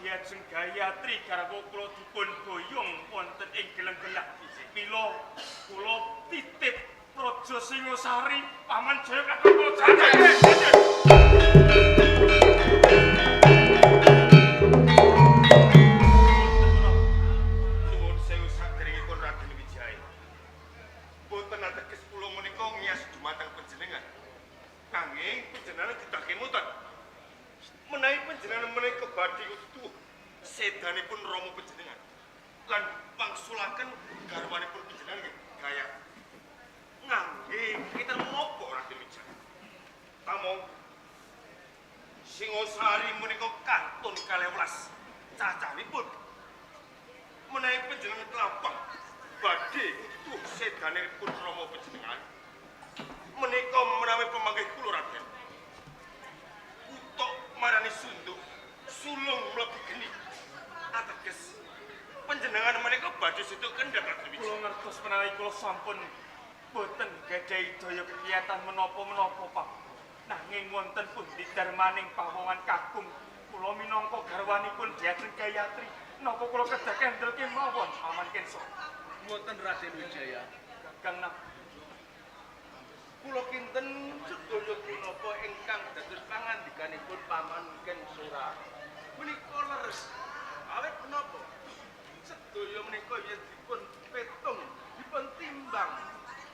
Diajeng Gayatri garwa kula dipun boyong wonten ing geleng-gelang. Mila kula titip Praja Singosari Paman Jaya kakang kula jane. Nuwun sewu saderengipun Raden Wijaya. Boten ateges kula menika ngiyas dumateng panjenengan. Nanging panjenengan kedah kemutan. Menawi panjenengan menika badhe utuh sedanipun Rama panjenengan lan wangsulaken garwanipun panjenengan nggih gaya. Ngangge kinten menapa Raden Wijaya? Tamong Singosari menika kantun 12 cacahipun. Menawi panjenengan telampah badhe utuh sedanipun Rama panjenengan menika menawi pemanggih kula Raden kutok marani sunduk sulung mlebu geni ateges panjenengan menika badhe situ kendhat Raden Kula Wijaya. ngertos menawi kula sampun boten gadhahi daya kegiatan menapa-menapa, Pak. Nanging wonten pundi darmaning pawongan kakung kula minangka garwanipun Diajeng Gayatri. Napa kula kedah kendel kemawon Paman Kenso? Mboten Raden Wijaya. Kakang Nam. Kula kinten sedaya punapa ingkang dados pangandikanipun Paman Kensora menika leres. Awit menapa? Sedaya menika yen dipun petung, dipun timbang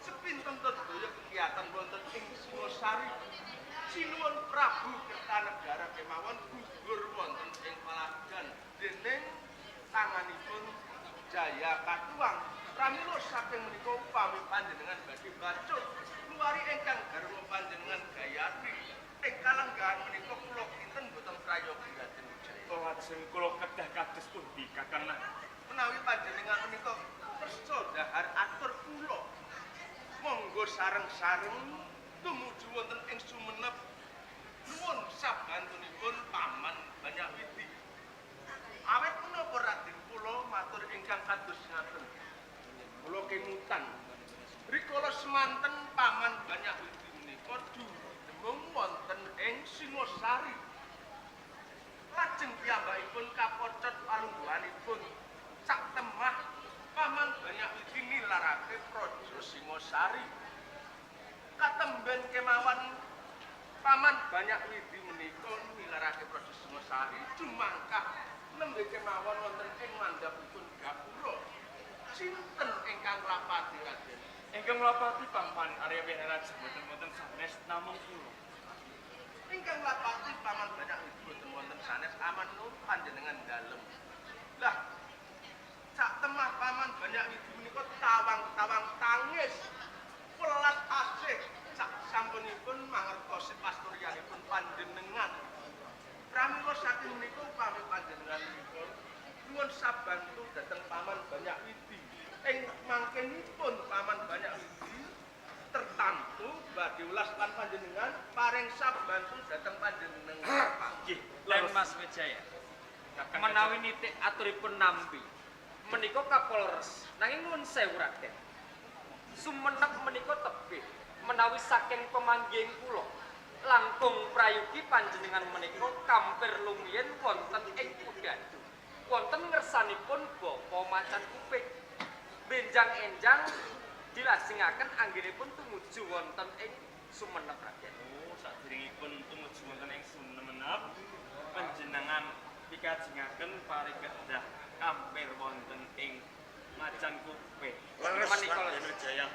sepinten sedaya kegiatan wonten ing Singosari. Sinuwun Prabu Kertanegara kemawon gugur wonten ing palagan dening tanganipun Jaya Katuang. Pramila saking menika upami panjenengan badhe bacut luari ingkang garwa panjenengan Gayatri ing kalenggahan menika kula kinten boten prayogi Raden Wijaya. Lajeng kula kedah kados pundi Kakang Nam? Menawi panjenengan menika kersa dahar atur kula, monggo sareng-sareng tumuju wonten ing Sumenep nuwun sabantunipun Paman Banyak Widi. Awit menapa Raden kula matur ingkang kados ngaten? Kula kemutan rikala semanten Paman Banyak Widi menika dumung wonten ing Singosari. Lajeng piyambakipun kapocot palungguhanipun sak temah Paman Banyak Widi nilarake Praja Singosari. Katemben kemawon Paman Banyak Widi menika nilarake Praja Singosari jumangkah nembe kemawon wonten ing mandhapipun gapura. Sinten ingkang nglapati Raden? Ingkang nglapati Paman Arya Winaraja boten wonten sanes namung kula. Ingkang nglapati Paman Banyak Widi boten wonten sanes aman nur panjenengan dalem. Lah sak temah Paman Banyak Widi menika tawang-tawang tangis welas asih sak sampunipun mangertosi pasturyanipun panjenengan. Pramila saking menika upami panjenengan menika nyuwun sabantu dhateng Paman Banyak Widi. Ing mangkenipun Paman Banyak Widi tertantu badhe welas lan panjenengan paring sabantu dhateng panjenengan. Nggih, Lan Mas Wijaya. Kakang Menawi nitik aturipun nampi menika kapolres nanging nuwun sewu Raden. Sumenep menika tebih menawi saking pemanggihing kula langkung prayogi panjenengan menika kampir lumiyin wonten ing Kudadu. Wonten ngersanipun Bapa Macan Kuping. Benjang-enjang dilajengaken anggenipun tumuju wonten ing Sumenep Raden. Oh, saderengipun tumuju wonten ing Sumenep, panjenengan pikajengaken parikedah kampir wonten ing Macan Kuping. Leres Menika Raden Wijaya.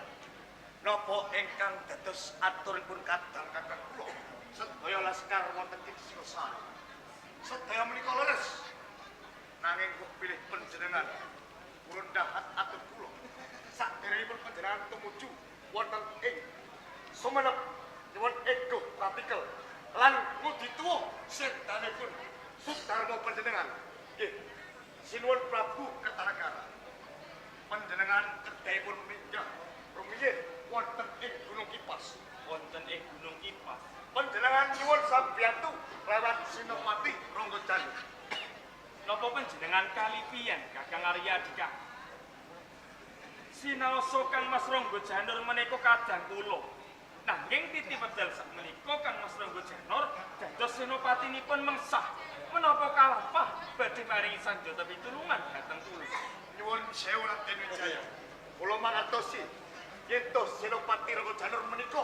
Napa ingkang dados aturipun kadang kakang kula sedaya laskar wonten ing Singosari. Sedaya menika leres. Nanging kok pilih panjenengan purun dahat atur kula. Saderengipun panjenengan tumuju wonten ing Sumenep nyuwun ego pratikel lan ngudi tuwuh sedanipun Sudarma panjenengan. Nggih. Sinuwun Prabu Kertanegara. Panjenengan kedahipun minggah rumiyin wonten ing Gunung Kipas. Wonten ing Gunung Kipas. Panjenengan nyuwun sambiyantu lewat Sinopati Ronggo Jalur. Napa panjenengan kalipian Kakang Arya Dika? Sinaosa Kang Mas Ronggo Janur menika kadang kula. Nanging titi wedal sakmenika Kang Mas Ronggo Janur dados senopatinipun mengsah. Menapa kalapah badhe maringi sanjata pitulungan dhateng kula? Nyuwun sewu Raden Wijaya. Kula mangertosi yen to Senopati Rangga Janur menika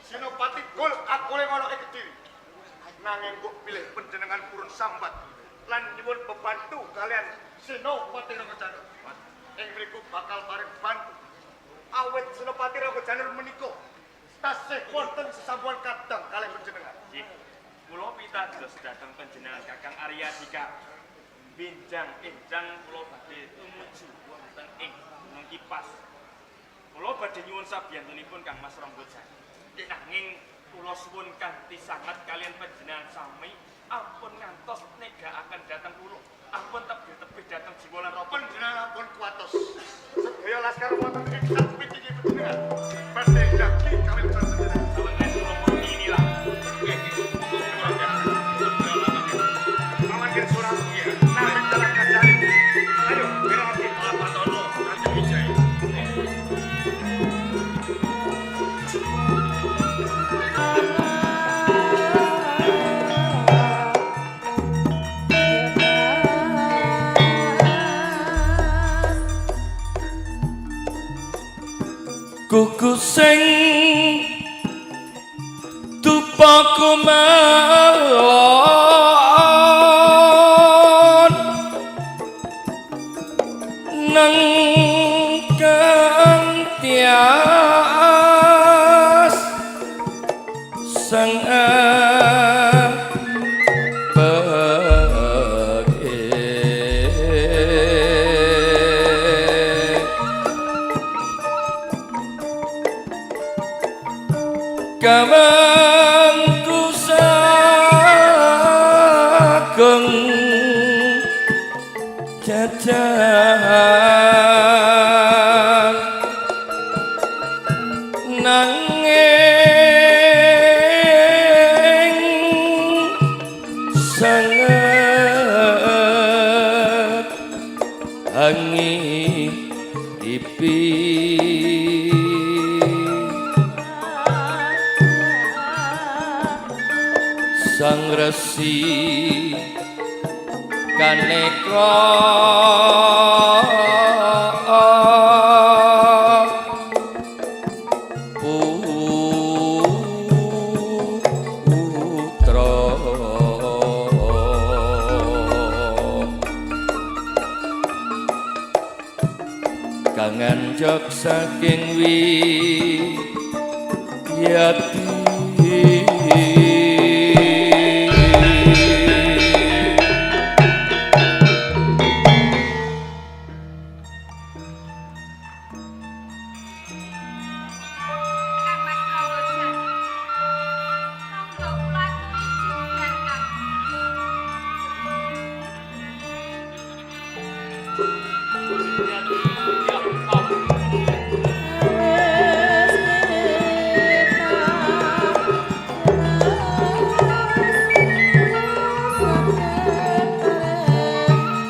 Senopati gol akule ana ing Kediri. Nanging kok pilih panjenengan purun sambat lan nyuwun bebantu kalian Senopati Rangga Janur. Ing mriku bakal paring bantu. Awit Senopati Rangga Janur menika tasih wonten sesampuan kadang kalih panjenengan. Nggih. Kula pitados dhateng panjenengan Kakang Arya Dika. Benjang enjang kula badhe tumuju wonten ing Gunung Kipas. Kula badhe nyuwun sabiyantunipun Kang Mas Rangga Janur. Nanging kula suwun kanthi sanget kalian panjenengan sami ampun ngantos negakaken dhateng kula. Ampun tebih-tebih dhateng jiwa lan raga. Panjenengan ampun kuwatos. Sedaya laskar wonten ing sakpitiki panjenengan badhe njagi kawit panjenengan. Sawengan kula pun inilah. Paman Surah, nami dalam kacari. Ayo, berarti Lapatono Raden Wijaya. Kuku sing dupa kumelon nang kang tias sang Kawangku sageng jajan nanging sanget angin dipi. Sang Resi kaneka putra kang anjog saking wiyati. Kang Mas Rangga Janur. Monggo kula aturi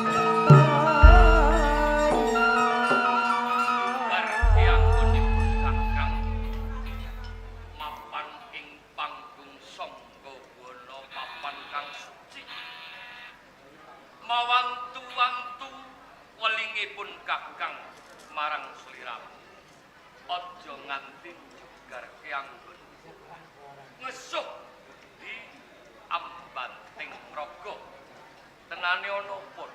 jugar Kang. Bardianggonipun Kakang mapan ing panggung Sangga Buwana papan kang suci. Mawantu-wantu welingipun Kakang marang sliramu. Aja nganti jegar keanggon. Ngesuh di ambanting raga. Tenane ana apa?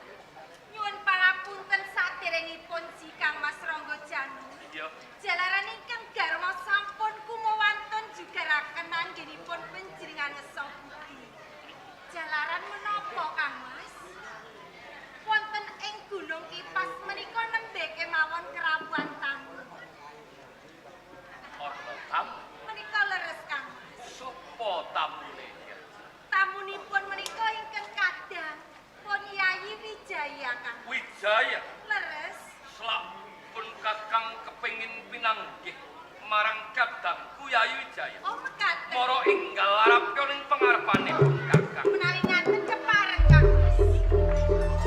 Nyuwun pangapunten saderengipun ji Kang Mas Rangga Janur. Iya. Jalaran ingkang garwa sampun kumawantun jugaraken anggenipun panjenengan ngesa budi. Jalaran menapa Kang Mas? Wonten ing Gunung Kipas menika nembe kemawon kerawuhan tamu. Ana tamu. Menika leres Kang Mas. Sopo tamune? Tamunipun menika ingkang kadang pun Yayi Wijaya Kang. Wijaya. Leres. Selak pun Kakang kepengin pinanggih marang kadangku Yayi Wijaya. Oh mekaten. Mara enggal arapya ning pangarepane pun Kakang. Menawi ngaten kepareng Kang Mas. Wijaya.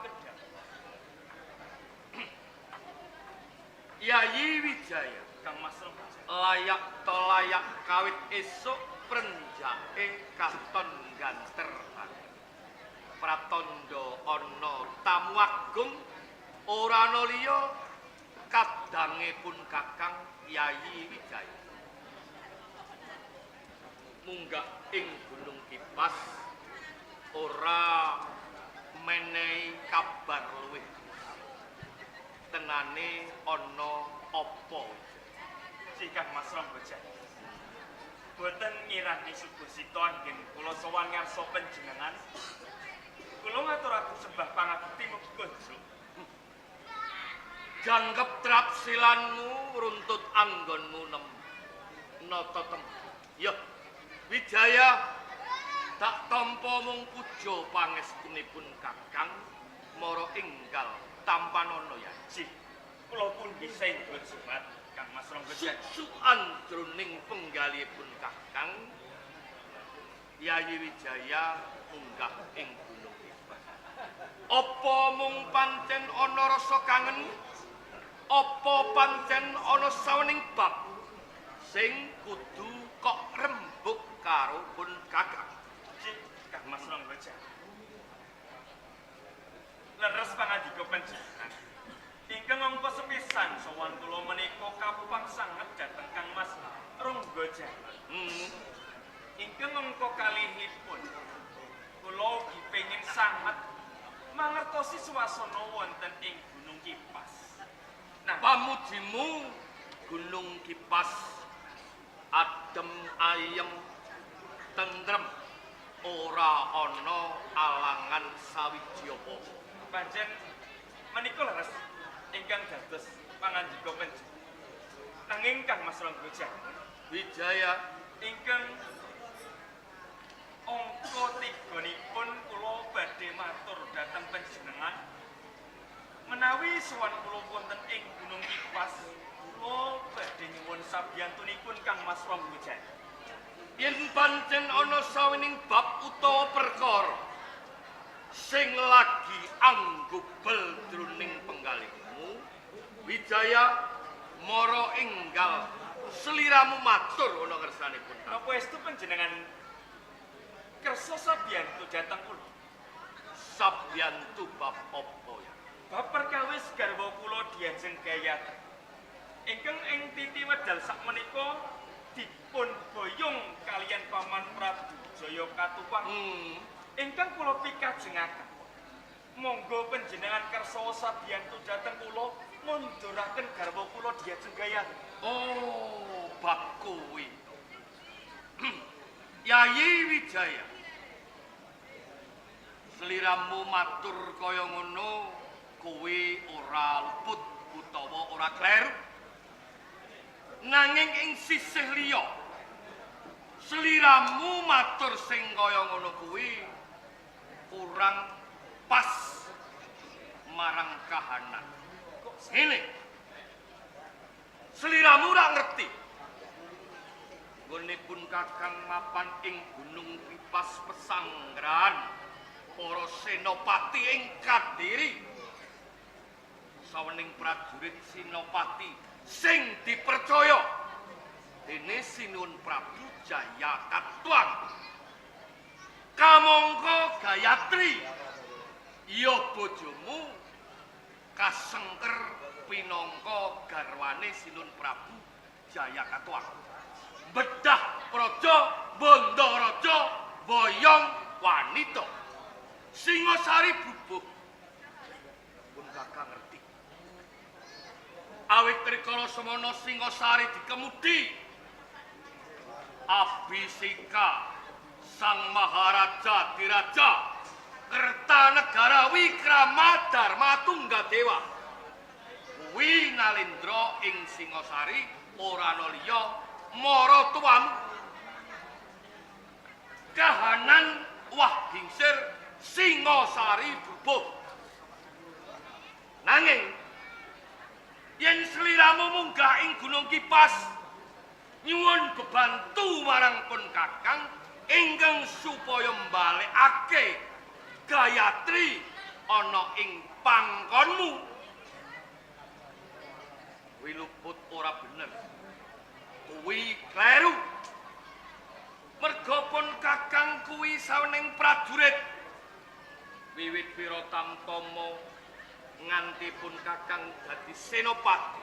Pakedhap. Yayi Wijaya, Kang Mas Rangga. Layak to layak kawit esuk prenjake katon ganter banget. Pratandha ana tamu agung ora ana liya kadange pun Kakang Yayi Wijaya. Munggah ing Gunung Kipas ora menehi kabar luwih. Tenane ana apa? Kang Mas Rangga. Boten ngirani subasita anggen kula sowan ngarsa panjenengan. Kula ngaturaken sembah pangabekti mugi kunjuk. Jangkep trapsilanmu runtut anggonmu nem nata tem. Ya, Wijaya, tak tampa mung puja pangestunipun Kakang mara enggal tampanana ya. Sih, kula pundi senggo jumat Kang Mas Rangga. Suksukan jroning penggalihipun Kakang Yayi Wijaya munggah ing Gunung Kipas. Apa mung pancen ana rasa kangen? Apa pancen ana sawening bab sing kudu kok rembug karo pun Kakang? Sih, Kang Mas Rangga. Leres pangandika panjenengan. Ingkang angka sepisan sowan kula menika kapang sanget dhateng Kang Mas Rangga Jawa. Ingkang angka kalihipun kula ugi pengin sanget mangertosi swasana wonten ing Gunung Kipas. Nah, pamujimu Gunung Kipas adem ayem tentrem, ora ana alangan sawiji apa-apa. Pancen menika leres ingkang dados pangandika panjenengan. Nanging Kang Mas Rangga Jawa, Wijaya, ingkang angka tiganipun kula badhe matur dhateng panjenengan menawi sowan kula wonten ing Gunung Kipas, kula badhe nyuwun sabiyantunipun Kang Mas Rangga Jawa. Yen pancen ana sawining bab utawa perkara sing lagi anggubel jroning penggalihmu, Wijaya, mara enggal sliramu matur ana kersanipun. Napa estu panjenengan kersa sabiyantu dhateng kula? Sabiyantu bab apa ya? Bab perkawis garwa kula Diajeng Gayatri. Ingkang ing titi wedal sakmenika dipun boyong kaliyan Paman Prabu Jaya Katuwang. Ingkang kula pikajengaken. Monggo panjenengan kersa sabiyantu dhateng kula ngunduraken garwa kula Diajeng Gayatri. Oh, bab kuwi. Yayi Wijaya. Sliramu matur kaya ngono kuwi ora luput utawa ora kleru. Nanging ing sisih liya, sliramu matur sing kaya ngono kuwi kurang pas marang kahanan. Ngene. Sliramu ora ngerti. Nggone pun Kakang mapan ing Gunung Kipas pesanggrahan para senopati ing Kadiri. Sawening prajurit Senopati sing dipercaya dene Sinuwun Prabu Jaya Katuang. Kamangka Gayatri ya bojomu kasengker pinangka garwane Sinuwun Prabu Jaya Katuang. Bedah praja Bandaraja boyong wanita. Singasari bubuh. Pun Kakang ngerti. Awit rikala semana Singasari dikemudi Abisika Sang Maharaja Diraja Kertanegara Wikrama Dharma Tunggadewa. Kuwi Nalendra ing Singasari ora ana liya mara tuamu. Kahanan wah gingsir Singasari bubuh. Nanging yen sliramu munggah ing Gunung Kipas nyuwun bebantu marang pun Kakang ingkang supaya mbalekake Gayatri ana ing pangkonmu. Kuwi luput ora bener. Kuwi kleru. Merga pun kakang kuwi sawening prajurit. Wiwit Wiratamtama nganti pun kakang dadi senopati.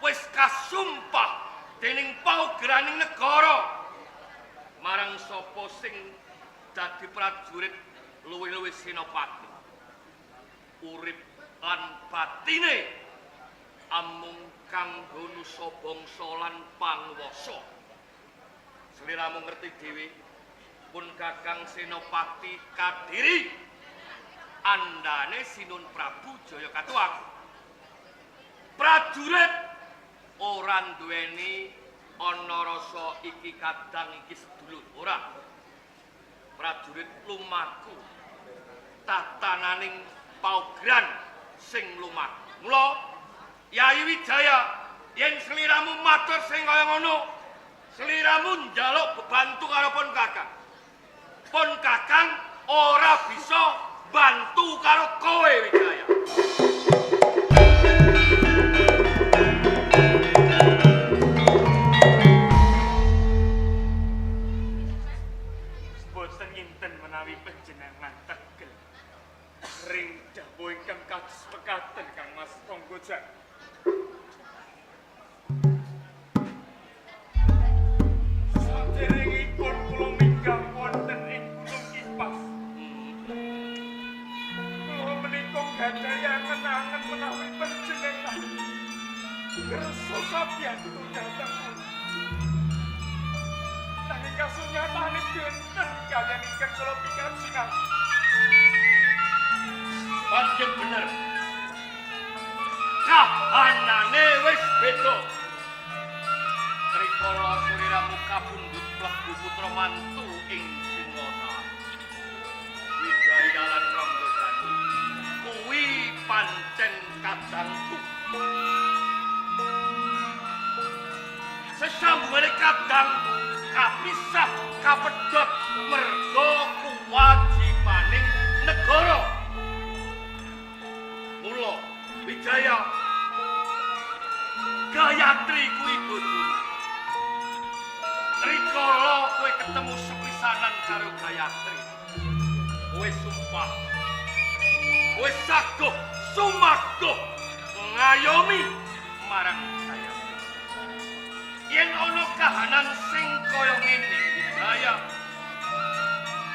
Wis kasumpah dening paugraning negara marang sapa sing dadi prajurit luwih-luwih senopati. Urip lan batine amung kanggo nusa bangsa lan panguwasa. Sliramu ngerti dhewe pun kakang senopati Kadiri andane Sinun Prabu Jayakatwang. Prajurit ora nduweni ana rasa iki kadang iki sedulur, ora. Prajurit lumaku tatananing paugran sing lumaku. Mula Yayi Wijaya, yen sliramu matur sing kaya ngono, sliramu njaluk bebantu karo pun kakang. Pun kakang ora bisa bantu karo kowe Wijaya. Boten nginten menawi panjenengan tegel ring dawuh ingkang kados mekaten Kang Mas Rangga. Saderengipun kula minggah wonten ing Gunung Kipas, kula menika gadhahi angen-angen menawi panjenengan kersa sabiyantu dhateng kula. Nanging kasunyatane benten kaliyan ingkang kula pikajengan. Pancen bener. Kahanane wis beda. Trikala sliramu kapundhut mlebu putra mantu ing Singosari. Wijaya lan Ranggajanu kuwi pancen kadangku. Sesambungane kadang kapisah kapedhot merga kuwajibaning negara. Mula Wijaya, Gayatri kuwi bojomu. Rikala kowe ketemu sepisanan karo Gayatri, kowe sumpah, kowe saguh sumaguh ngayomi marang Gayatri. Yen ana kahanan sing kaya ngene Wijaya,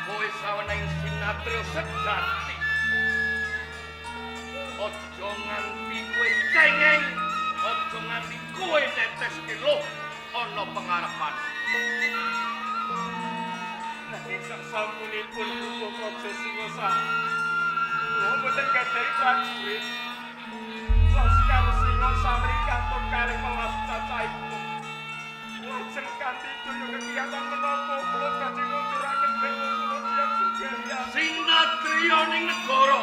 kowe saweneng sinatria sejati. Aja nganti kowe cengeng, aja nganti kowe neteske luh ana pengarepan. Nanging sasampunipun Gubuk Raja Singosari, kula mboten gadhahi prajurit. Laskar Singosari kantun kalih welas cacahipun. Lajeng kanthi daya kegiatan menapa kula badhe ngunduraken dewa kula tiyang segayan. Sinatriya ning negara,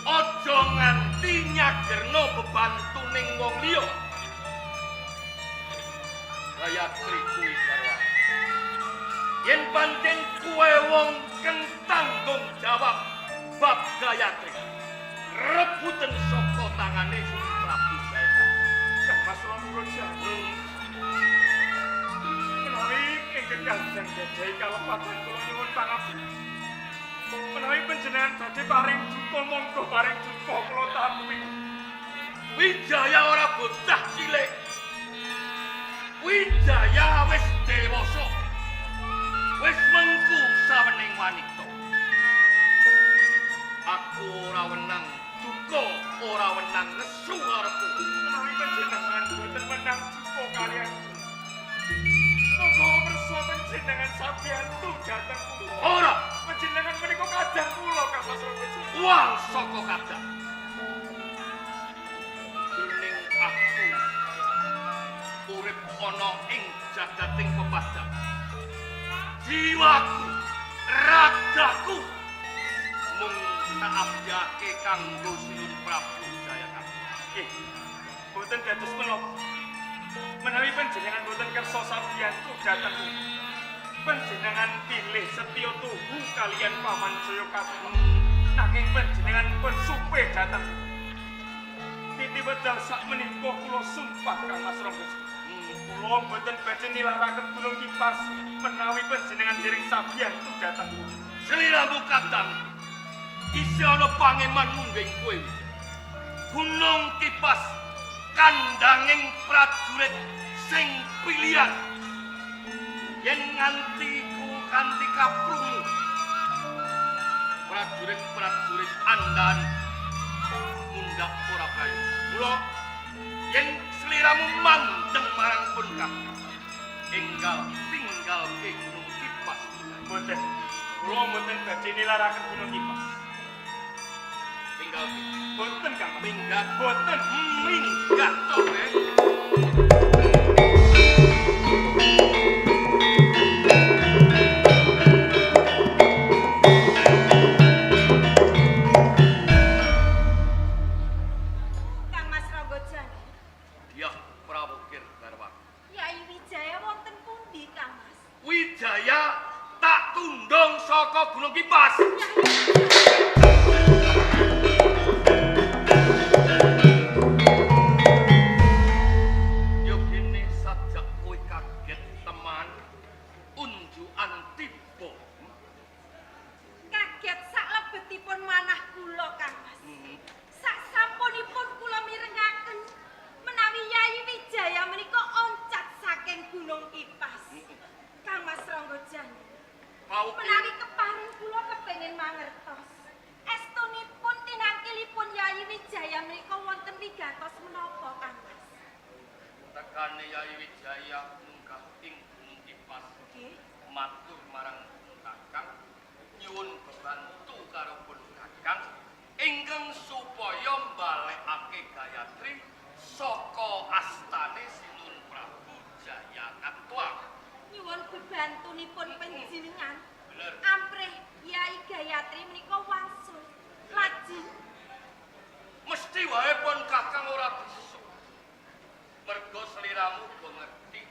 aja nganti nyagerna bebantuning wong liya. Gayatri kuwi garwa. Yen pancen kuwe wong kang tanggung jawab bab Gayatri, rebuten saka tangane Sri Prabu Jayakatwang. Kang Mas Rangga, menawi ingkang kajeng gadhahi kalepatan kula nyuwun pangapunten. Menawi panjenengan badhe paring duka, monggo paring duka kula tampi. Wijaya ora bocah cilik. Wijaya wis dewasa. Wis mengku sawening wanita. Aku ora wenang duka, ora wenang nesu karepku. Menawi panjenengan boten wenang duka kaliyan kula, monggo kersa panjenengan sabiyantu dhateng kula. Ora, Panjenengan menika kadang kula Kang Mas Rangga. wang saka kadang. Dening aku urip ana ing jagating pepadang. Jiwaku, ragaku mung tak abdiake kanggo Sinun Prabu Jayakatwang. Nggih. Boten dados menapa. Menawi panjenengan boten kersa sabiyantu dhateng kula, panjenengan pilih setya tuhu kaliyan Paman Jayakatwang. Nanging panjenengan pun supe dhateng. Titi wedal sak menika kula sumpah Kang Mas Rangga. Kula mboten badhe nilaraken Gunung Kipas menawi panjenengan dereng sabiyantu dhateng. Sliramu kadang isih ana pangeman mungging kowe. Gunung Kipas kandhanging prajurit sing pilihan. Yen nganti ku kanthi kaprungu prajurit-prajurit andan mundhak ora kayu. Mula yen sliramu mandeng marang pun kakang enggal tinggal ke Gunung Kipas. Mboten. Kula mboten badhe nilaraken Gunung Kipas. Tinggal ke. Mboten Kang Mas. Minggat. Mboten. Minggat to, Bek. Kang Mas Ranggajanu. Ya, Prawokir Garwa. Yai Wijaya wonten pundi Kang Mas? Wijaya tak tundung saka Gunung Kipas. Yai Wijaya. Yo gene sajak kowe kaget teman unjukan tiba. Kaget sak lebetipun manah kula Kang Mas. Sak sampunipun kula mirengaken menawi Yai Wijaya menika oncat saking Gunung Kipas. Kang Mas Ranggajanu. Pawukir Menawi kepareng kula kepengin mangertos. Estunipun tinangkilipun Yai Wijaya menika wonten wigatos menapa Kang Mas? Tekane Yai Wijaya munggah ing Gunung Kipas. Nggih. Matur marang Kakang nyuwun bebantu karo pun Kakang ingkang supaya mbalekake Gayatri saka astane Sinun Prabu Jayakatwa. Nyuwun bebantunipun panjenengan. Bener. Amprih Yai Gayatri menika wangsul lajeng Mesti wae pun Kakang ora bisa. Mergo sliramu uga ngerti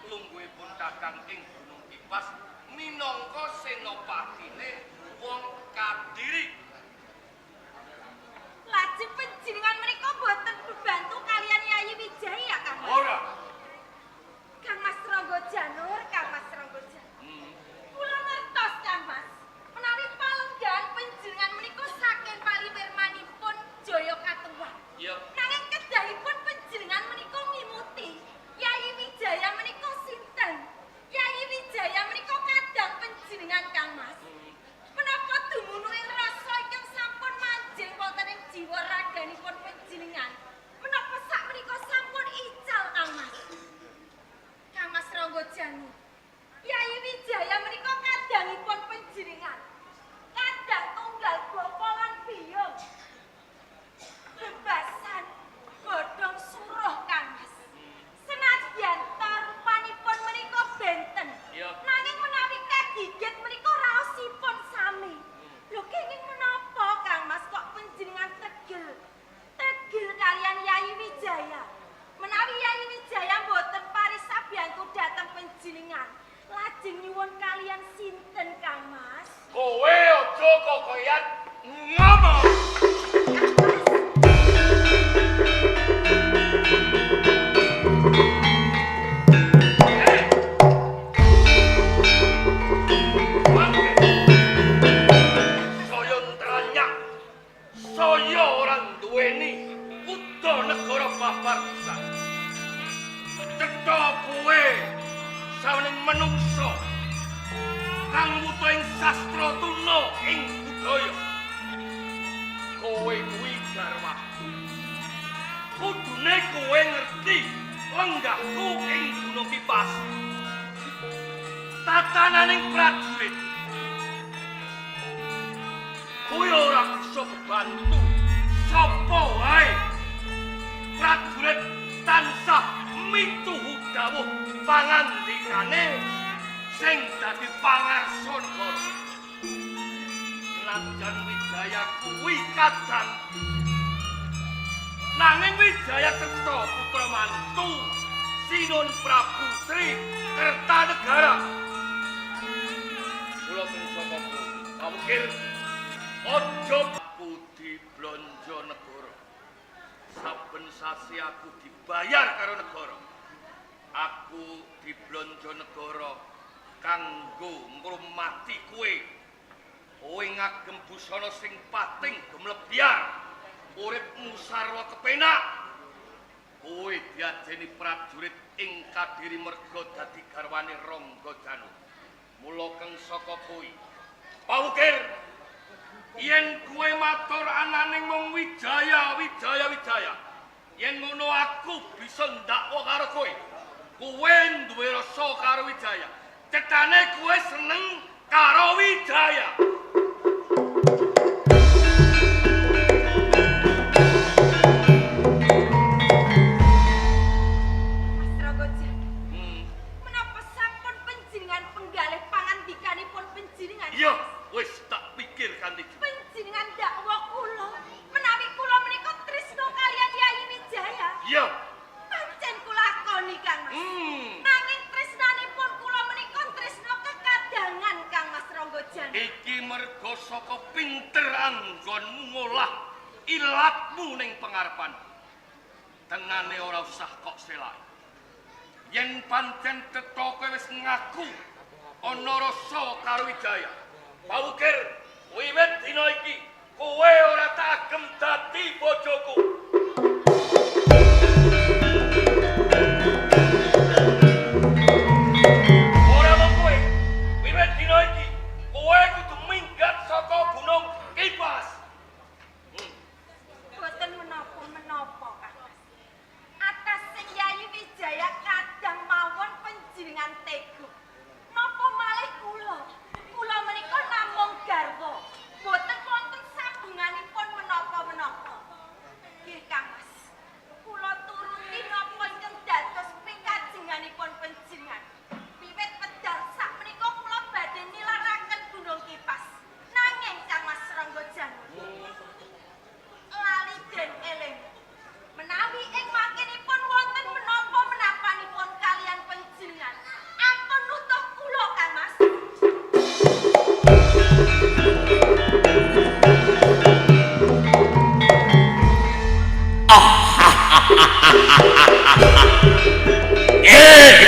lungguhipun Kakang ing Gunung Kipas minangka senopatine wong Kadiri. Lajeng panjenengan menika boten bebantu kalian Yai Wijaya Kang Mas. Ora. Kang Mas Rangga Janur, Kang Mas Rangga Janur. Kula ngertos Kang Mas, menawi palenggahan panjenengan menika saking paliwirmanipun Jayakatwa. Iya. Nanging kedahipun panjenengan menika ngimuti Yai Wijaya menika sinten? Yai Wijaya menika kadang panjenengan Kang Mas. Menapa dumunung ing rasa ingkang sampun manjing wonten ing jiwa raganipun panjenengan? Menapa sak menika sampun ical Kang Mas? Kang Mas Ranggajanu. Yai Wijaya menika kadangipun panjenengan. Kadang tunggal bapa lan biyung. Bebasan godhong suruh Kang Mas. Senadyan ta rupanipun menika benten. Iya. Nanging menawi kagigit menika raosipun sami. Lho kenging menapa Kang Mas kok panjenengan tegel? Tegel kalian Yai Wijaya. Menawi Yai Wijaya mboten parisabiyantu dhateng panjenengan, lajeng nyuwun kalian sinten Kang Mas? Kowe aja kokoyan ngomong. Kang Mas. Mangke. Saya nranyak. Saya ora duweni kutha negara babar pisan. Cetha kowe sawening menungsa kang wuta ing sastra tuna ing budaya. Kowe kuwi garwaku. Kudune kowe ngerti lenggahku ing Gunung Kipas. Tatananing prajurit. Kowe ora bisa bebantu sapa wae. Prajurit tansah mituhu dawuh pangandikane sing dadi pangarsa negara. Najan Wijaya kuwi kadang nanging Wijaya cetha putra mantu Sinun Prabu Sri Kertanegara. Kula sing saka Pawukir Aja aku diblonjo negara. Saben sasi aku dibayar karo negara. Aku diblonjo negara kanggo ngrumati kowe. Kowe ngagem busana sing pating gemlebyar. Uripmu sarwa kepenak. Kowe diajeni prajurit ing Kadiri merga dadi garwane Rangga Janu. Mula keng saka kuwi. Pawukir, yen kowe matur ananing mung Wijaya, Wijaya, Wijaya. Yen ngono aku bisa ndakwa karo kowe. Kowe duwe rasa karo Wijaya. Cetane kowe seneng karo Wijaya. Mas Rangga Janu. Menapa sampun panjenengan penggalih pangandikanipun panjenengan? Iya, wis tak pikir kanthi jujur. Panjenengan dakwa kula menawi kula menika tresna kaliyan Yayi Wijaya. Iya. Pancen kula akoni Kang Mas. Nanging tresnanipun kula menika tresna kekadangan Kang Mas Rangga Janu. Iki merga saka pinter anggonmu ngolah ilatmu ning pengarepan. Tenane ora usah kok selai. Yen pancen cetha kowe wis ngaku ana rasa karo Wijaya. Pawukir, wiwit dina iki kowe ora tak agem dadi bojoku. Ora mung kowe, wiwit dina iki kowe kudu minggat saka Gunung Kipas. Boten menapa-menapa Kang Mas. Atas sing Yayi Wijaya kadang mawon panjenengan tega. Napa malih kula? Kula menika namung garwa. Boten wonten sambunganipun menapa-menapa. Nggih Kang Mas. Kula turuti napa ingkang dados pikajenganipun panjenengan. Wiwit pedal sakmenika kula badhe nilaraken Gunung Kipas. Nanging Kang Mas Rangga Janu, lali den eling menawi ing mangkenipun wonten menapa menapanipun kaliyan panjenengan, ampun nutuh kula Kang Mas.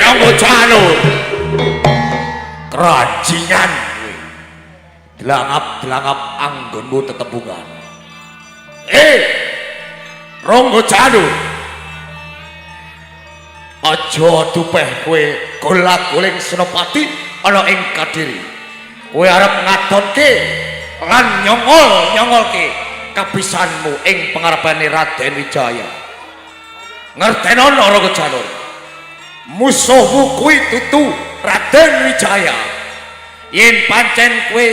Rangga Janu. Kerajingan kowe. Delangap-delangap anggonmu tetembungan. Rangga Janu. Aja dupeh kowe golak-goling senopati ana ing Kadiri. Kowe arep ngadonke lan nyongol-nyongolke kabisanmu ing pengarepane Raden Wijaya. Ngertenono Rangga Janu. Musuhmu kuwi dudu Raden Wijaya. Yen pancen kowe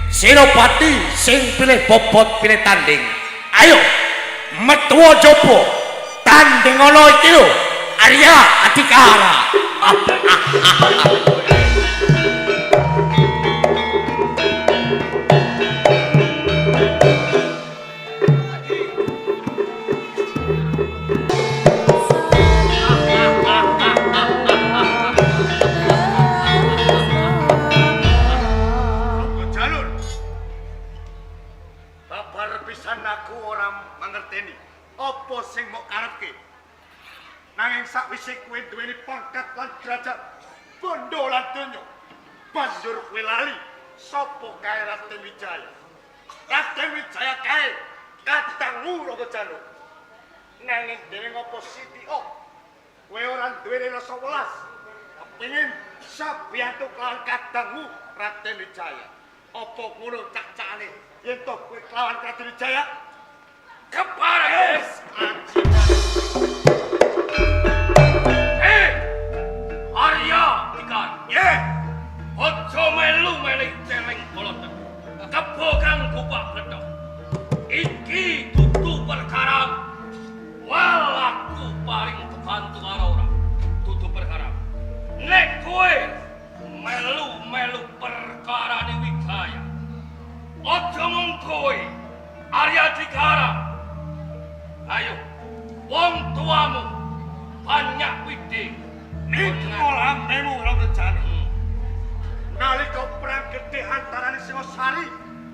senopati sing pilih bobot pilih tanding, ayo metu jaba tanding ana iki lho Arya Adikara. Rangga Jalur. Babar pisan aku ora mangerteni apa sing mbok karepke. Nanging sakwise kowe duweni pangkat lan derajat bondo lan donya, banjur kowe lali sapa kae Raden Wijaya. Raden Wijaya kae kadangmu Rangga Jalur. Nanging dene ngopo sithika kowe ora duweni rasa welas kepengin sabiyantu kelawan kadangmu Raden Wijaya. Apa ngono cak-cakane yen to kowe kelawan Raden Wijaya? Kepares. Arya Dikara. Nggih. Aja melu melih celeng boloten. Kebo kang gupak bledhok. Iki dudu perkara. Walaku paring kebantu karo ora. Dudu perkara. Nek kowe melu-melu perkarane Wijaya, aja mung kowe Arya Dikara. Ayo, wong tuamu banyak widi. Niki lamemu Rangga Janu. Nalika perang gedhe antarane Singosari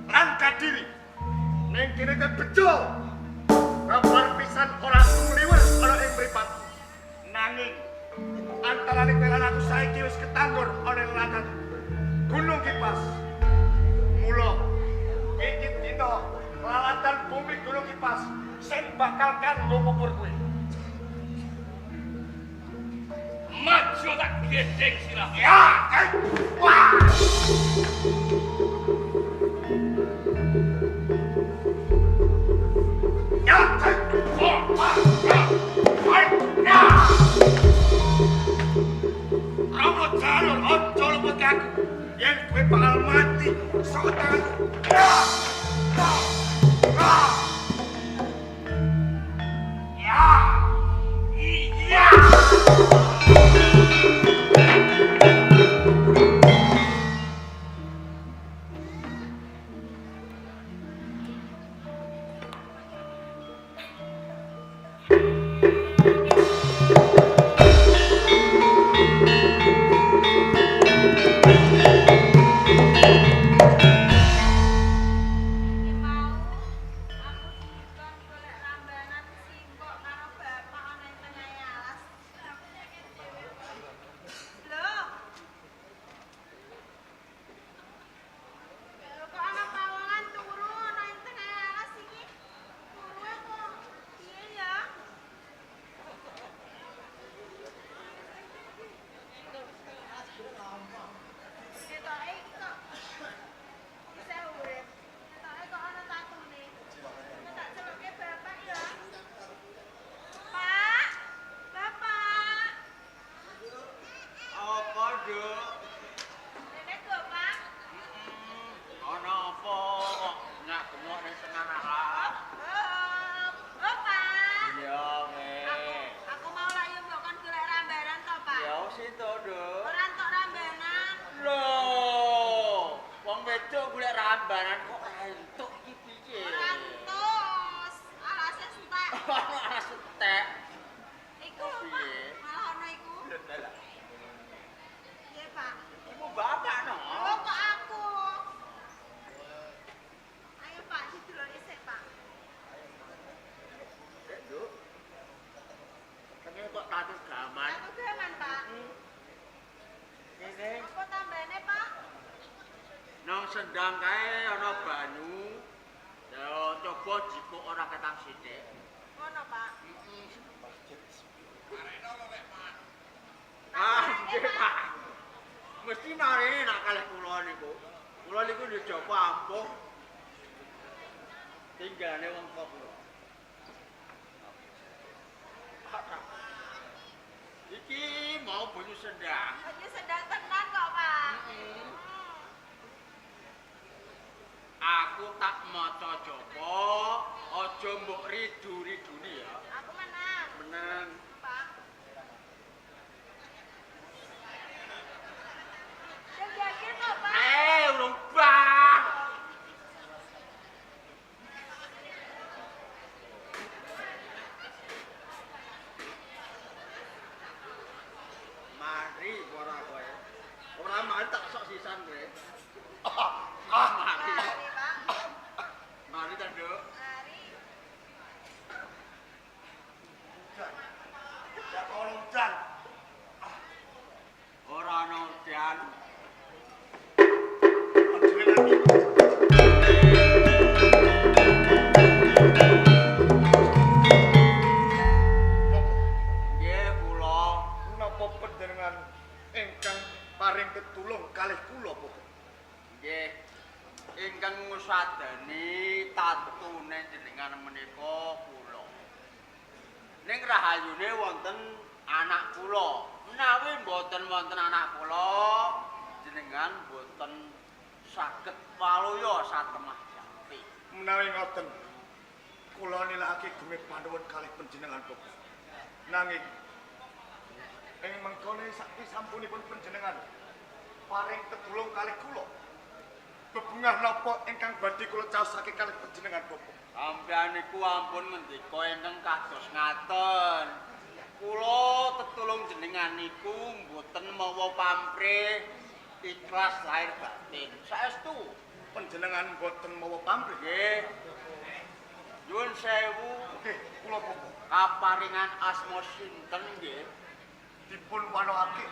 lan Kadiri, Ning kene kowe bejo. Kabar pisan ora sumliwur ana ing mripat. Nanging antarane kowe lan aku saiki wis ketanggur ana ing lelatan Gunung Kipas. Mula iki dina lalatan bumi Gunung Kipas sing bakal kanggo pupur kowe. Maju tak gedeng sirah. Ya, wah. Ya, wah, wah, ya. Romo Jalur, ojo luput aku. Yen kowe bakal mati saka tanganku. Ya. Ya. Ya. Iya. Iki mau aku dikon golek rambanan simbok karo bapak ana ing tengahe alas. Lho. Lho kok ana pawongan turu ana ing tengahe alas iki? Turuwe kok piye ya? Ketoke iki kok isih urip. Ketoke kok ana tatune. Kok tak celuke bapak ya. Pak, Bapak. Apa, Nduk? Rene go, Pak. Ana apa kok nyak-gemok ning tengah alas? Oh, oh, Pak. Iya, weh. Aku mau lah yo mbok kon golek rambanan to, Pak. Ya wis itu, Nduk. Ora entuk rambanan. Lho, wong wedok golek rambanan kok ora entuk iki piye? Ora entuk. Alase entek. Ono alas entek. Iku lho, Pak. Piye? Malah ono iku. Lho, dalah. Piye, Pak? Iku bapak no. Oh, kok aku? Ayo, Pak, dideloki sik, Pak. Sik, Nduk. Kene kok tatu gaman. Aku gaman, Pak. Kene Apa tambahane, Pak? nang sendang kae ana banyu. Ya coba jikuk ora ketang sithik. Ngono, Pak. Ah, nggih, Pak. Mesti marene nak kalih kula niku. Kula niku njaba ampuh. Tinggalane wong tuwa kula. Iki mau banyu sendang. Banyu sendang tenan kok, Pak. Aku tak maca japa, aja mbok ridu-riduni ya. Aku menang, Menang. Pak. Sing yakin kok, Pak. Eh, urung bar. Mari ora kowe. Ora mari tak sok sisan kowe. Ah, mari. Mari, Pak. Mari ta, Nduk. Mari. Ya ono udan. Ora ana udan. Panjenengan iki Nggih, kula. Napa panjenengan ingkang paring tetulung kalih kula Bapak? Nggih. Ingkang ngusadani tatune jenengan menika kula. Ning rahayune wonten anak kula. Menawi mboten wonten anak kula, jenengan mboten saged waluya satemah jati. Menawi ngoten, kula nilakake gumit panuwun kalih panjenengan Bapak. Nanging ing mengkone sasampunipun panjenengan paring tetulung kalih kula. Bebungah napa ingkang badhe kula caosake kalih panjenengan Bapak? Sampeyan niku ampun ngendika ingkang kados ngaten. Kula tetulung jenengan niku mboten mawa pamrih, ikhlas lahir batin. Saestu Panjenengan boten mawa pamrih. nggih. Nyuwun sewu. Nggih, kula Bapak. Kaparingan asma sinten nggih? Dipun wanokake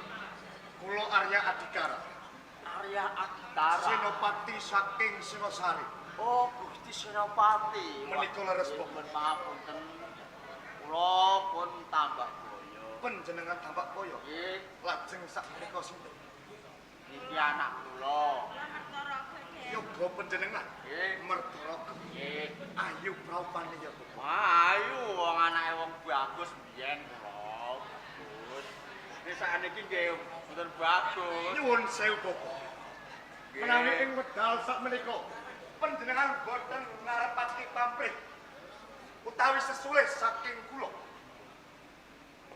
kula Arya Adikara. Arya Aditara. Senopati saking Singosari. Oh, Gusti Senopati. Menika leres Bapak. Pun pangapunten. Kula pun tambah boyo. Panjenengan tambah boyo. Nggih. Lajeng sak menika sinten? Niki anak kula. Kula Mertaraga, Den. Yoga panjenengan. Nggih. Mertaraga. Nggih. Ayu praupane ya, Bapak. Wah, ayu wong anake wong bagus biyen kula. Bagus. Nek sakniki nggih mboten bagus. Nyuwun sewu, Bapak. Menawi ing wedal sak menika panjenengan boten ngarepake pamrih utawi sesulih saking kula.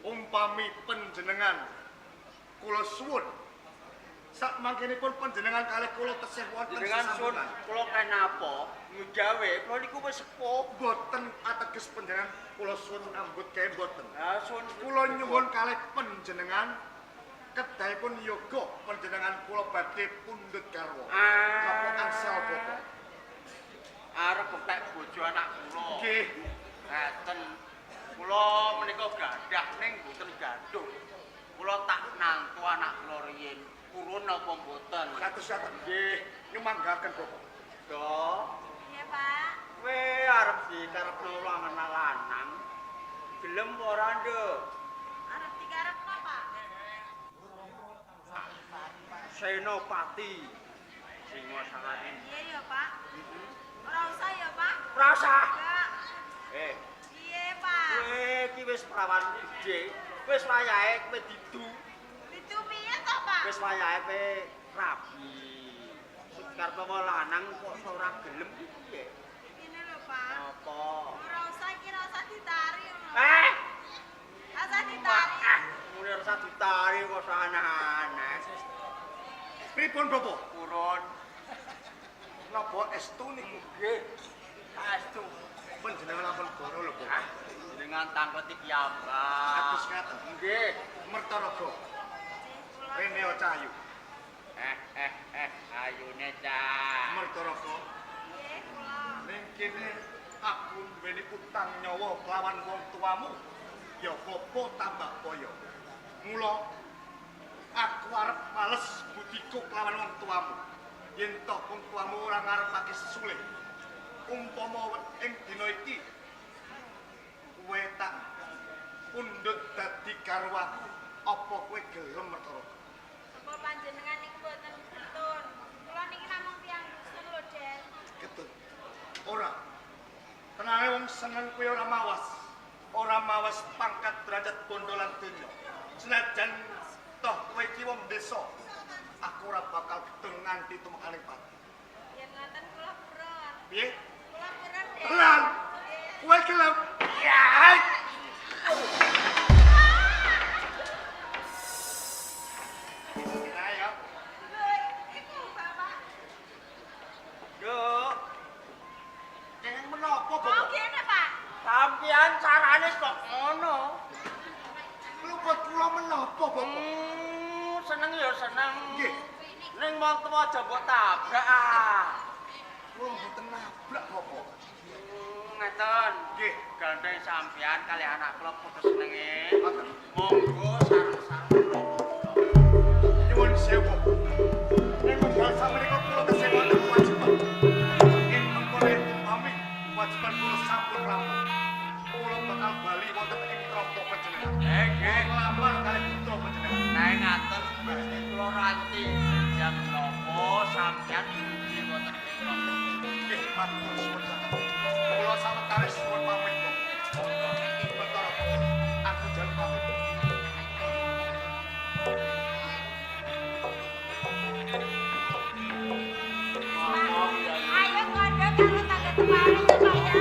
Umpami panjenengan kula suwun sak mangkenipun panjenengan kalih kula tesih wonten Jenengan suwun sesambungan. kula kenapa nggawe kula niku wis sepuh. Boten ateges panjenengan kula suwun nyambut gawe boten. Ha suwun Kula nyuwun kalih panjenengan kedahipun yoga panjenengan kula badhe pundhut garwa. Napa angsal Bapak? Arep kepek bojo anak kula. Nggih. Ngaten. Kula menika gadah ning mboten gaduh. Kula tak nantu anak kula riyin. Purun napa mboten? Kados ngaten. Nggih. Nyumanggaken Bapak. Do. Iya, Pak. Kowe arep dikarepno lanang lanang. Gelem ora, Nduk? Arep dikarepno, Pak. Senopati. Singosari. Iya ya, Pak. Ora usah ya, Pak. Ora usah. Enggak. Piye, Pak? Kowe iki wis prawan gedhe. Wis wayahe kowe didu. Didu piye to, Pak? Wis wayahe kowe rabi. Karepe wong lanang kok ora gelem iki piye? Ngene lho, Pak. Apa? Ora usah iki ora usah ditari ngono. Eh, Ora usah ditari. ah, muni ora usah ditari kok aneh-aneh. Pripun Bapak? Purun. Napa estu niku? Nggih. Saestu. Panjenengan ampun goro lho, Bapak. Jenengan tangkleti piyambak. Kados ngaten. Nggih. Mertaraga. Kula Rene Cahayu. Ayune cah. Mertaraga. Nggih, kula. Ning kene aku duweni utang nyawa kelawan wong tuamu. Ya Bapak tambah boyo. Mula aku arep males budiku kelawan wong tuamu. Yen toh wong tuamu ora ngarepake sesulih. Umpama ing dina iki kowe tak pundhut dadi garwaku, apa kowe gelem Mertaraga? Sapa panjenengan niku mboten getun. Kula niki namung tiyang dusun lho, Den. Getun. Ora. Tenane wong seneng kowe ora mawas. Ora mawas pangkat derajat bondo lan donya. Senajan toh kowe iki wong desa, aku ora bakal getun nganti tumekaning pati. Yen ngoten kula purun. Piye? Kula purun, Den. Tenan. Nggih. Kowe gelem? Ya. Nah, ya. Lho, iku Bapak. Nduk, Kenging menapa, Oh, Bapak? ngene, Pak. sampeyan carane kok ngono. Luput kula menapa, Bapak? Seneng ya seneng. Nggih. Ning wong tuwa aja mbok tabrak ah. Kula mboten nabrak, Bapak. Ngeten. Nggih. Gandeng sampeyan kali anak kula padha senenge. Ngoten. Monggo sareng-sareng. Nyuwun sewu, Bapak. Ing wekdal sakmenika kula tesih wonten kewajiban. Ing mengkone umpami kewajiban kula sampun rampung. Kula bakal bali wonten ing trapa panjenengan. Nggih. Nglamar kalih putra panjenengan. Nah ngaten mesti kula ranti jam napa sampeyan puji wonten ing trapa. Nggih, matur suwun sanget. Kula sawetawis suwun pamit, Bapak. Perkara aku njaluk pamit. Ayo kandha karo tangga tepare ya, Pak ya.